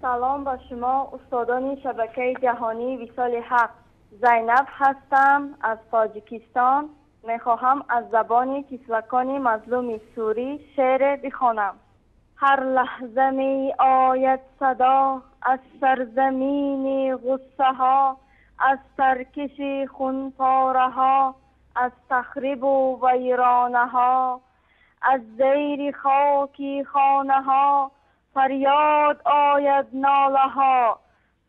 سلام با شما استادان شبکه جهانی وصال حق. زینب هستم از تاجیکستان. میخواهم از زبان تیسلکان مظلوم سوری شعر بخوانم. هر لحظه می آید صدا از سرزمین غصه ها، از ترکش خونپاره ها، از تخریب و ویرانه ها، از زیر خاکی خانه ها فریاد آید ناله ها،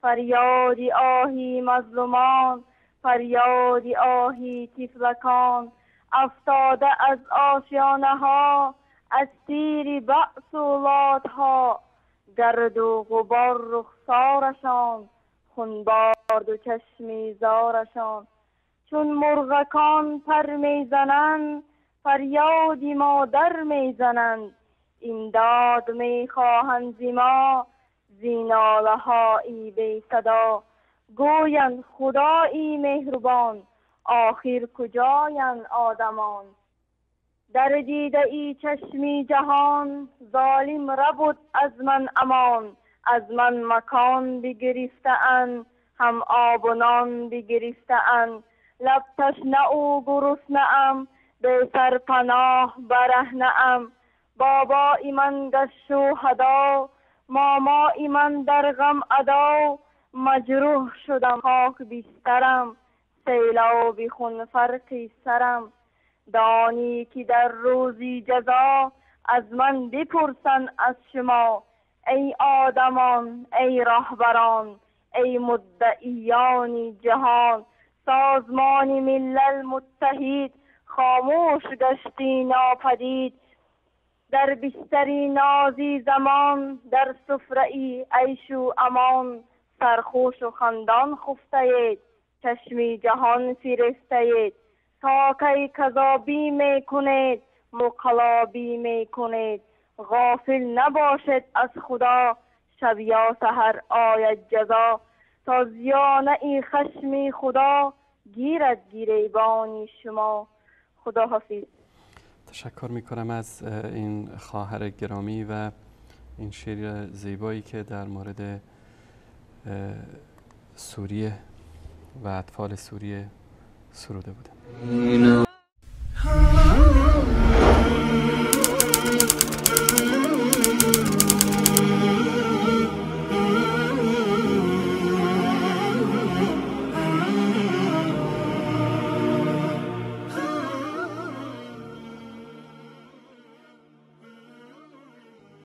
فریاد آهی مظلومان، فریاد آهی طفلکان، افتاده از آشیانه ها، از تیر بأس و لات ها، گرد و غبار رخسارشان، خونبارد و چشمی زارشان، چون مرغکان پر میزنند، فریادی مادر میزنند، امداد میخواهند ز ما، زین ناله هایی بی صدا، گویند خدایی مهربان، آخر کجایند آدمان؟ در دیده ای چشمی جهان، ظالم ربود از من امان، از من مکان بگرفته اند، هم آب و نان بگرفته اند، لب تشنه و گرسنه ام، به سرپناه برهنه ام، بابای من گشت شهدا، مامای من در غم ادا، مجروح شدم خاک بسترم، سیلاب خون فرقی سرم، دانی که در روزی جزا، از من بپرسند از شما، ای آدمان، ای راهبران، ای مدعیان جهان، سازمان ملل متحد، خاموش گشتی ناپدید، در بستری نازی زمان، در سفره ای عیش و امان، سرخوش و خندان خفته اید، چشمی جهان فرفته اید، تا کی کذابی می کنید، مقلابی می کنید، غافل نباشد از خدا، شب یا سحر آید جزا، تا زیانه ای خشمی خدا، گیرد گریبانی شما. خدا حافظ. تشکر میکنم از این خواهر گرامی و این شعر زیبایی که در مورد سوریه و اطفال سوریه سروده بودند.